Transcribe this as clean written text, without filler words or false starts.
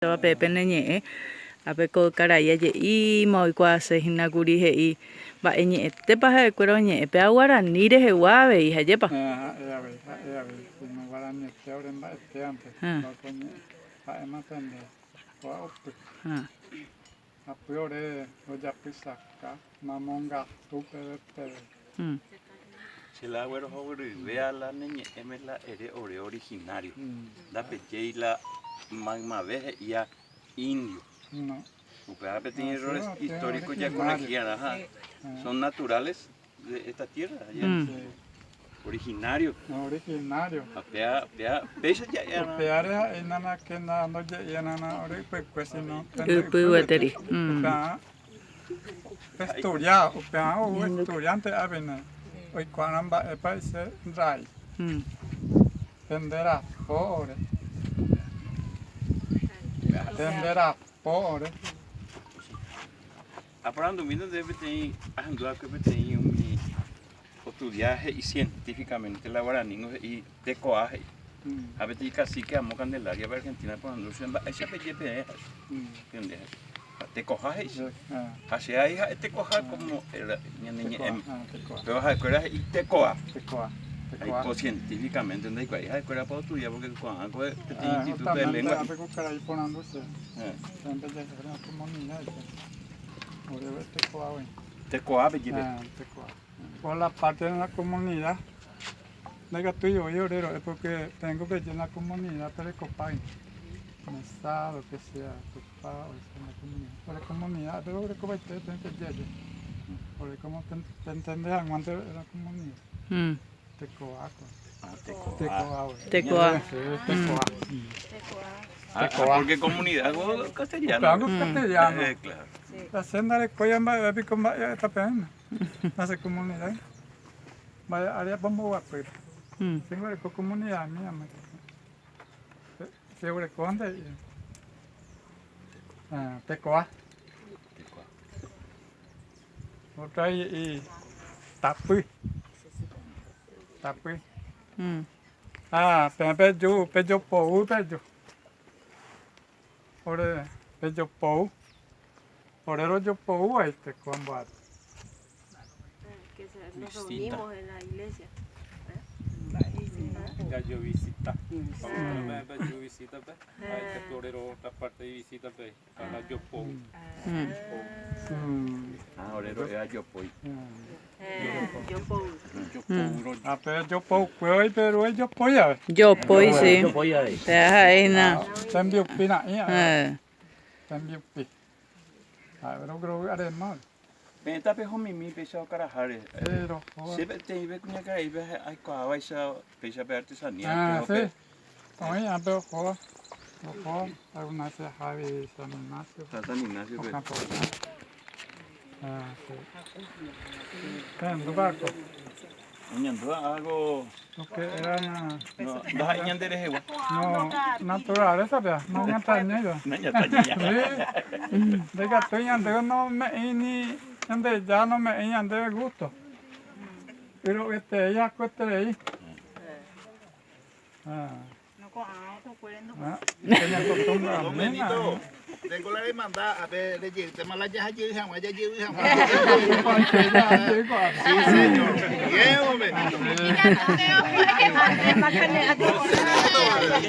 Peẽ pene ñe'ẽ, ápe ko karai aje'íma oikuaase hína kuri he'i mba'e ñe'ẽtépa ha'ekuéra oñe'ẽ, péva guarani rehegua avei, ajépa? Ha'e avei, ha'e avei, sino guaraniete ore mba'etévante, ko ñe'ẽ ha'éma pende kóa opy. Apy ore rojapysaka mamongatu peve peve. Che la aguerohoryvéva la ne ñe'ẽme la ere ore originario. Ndapejéi la maymave he'íva indio. Upéva peteĩ error histórico jacorregiarã ha son naturales de esta tierra, originario. Originario. Ha péa, péa, péicha ja'e'arã. Upévare ha'e nana ke na ndoje'íarã ore ypykue sino pende Ypy gueteri. Upearã Estudia, upearã ou estudiante avei oikuaarã mba'épa he'ise raíz. Pende rapo ore. Pende rapo ore. Aporandumínte ndéve peteĩ ahendu va'ekue peteĩ umi ostudia he'i científicamente la guaraní ningo he'i tekoa he'i. Ha peteĩ cacique amo Candelaria-pe Argentina aporandu chupe mba'éicha peje peẽ ha'e chupe. Ha tekoha he'i chupe. Ha che ai ha'e tekoha como ñane ñe'ẽme. Péva ha'ekuéra he'i tekoa. Aiko científicamente ndaikuaái ha'ekuéra pa ostudia porque ko'ág̃a ko peteĩ instituto de lengua. Tekoa pejepe. Por la parte de la comunidad ndaikatúi voi ore ro'e porque tengo peje la comunidad perekopái mesa lo que sea tupa oicha la comunidad ore comunidad pero orekovaite peẽ peje aje ore como pentende hag̃uánte la comunidad tekoa ko tekoa Tekoa. tekoa Ah, porque comunidad ko castellano. Upéva ko castellano. Claro. La che ndarekói mba'eve piko mba'e ha'éta peẽme la che comunidad mba'e área pomboguapy chéngo areko comunidad mi ame che guerekónte he'i tekoa otra he'i tapy tapy ha peẽ peju pejopou peju Ore rejopou, ore rojopou aite ko ambuaty. Que se, nos reunimos en la iglesia. Jajovisita. Peju visita-pe, ha ikatu ore ro otra parte visita-pe, ha jopou. Ah, ore ro'éva jopói. Jopou. Jopou roju. Ha pe jopoukue oiperu ejopói ave. Jopói, sí. Péa ha'e hína. Tembiupi ra'ĩ ave. Eh. Tembiupi. Ha'e roguerovy'arema. Peẽ tapehomimi péicha okaraháre. Sí, roho. Che peteĩve kuñakaraípe aikuaávaicha péicha pe artesanía. Ah, sí. Oĩ ápe ohóva. Oho alguna vez Javi San Ignacio. San Ignacio. O Campo Ah, sí. Pehendúpa ko? Oñandúva algo. Lo que era na... No, ndaha'éi ñande rehegua. No, naturaleza pea, no ñatañéiva. No ñatañéiva. Sí. Ndaikatúi ñandéve nome'ẽi ni Ñandejára nome'ẽi ñandéve gusto. Yro'yeterei hakueterei. Ah. Don Benito, tengo la demanda, a ver, rejeytéma la jajey hag̃ua, jajevy hag̃ua. Sí, señor. Bien, don Benito.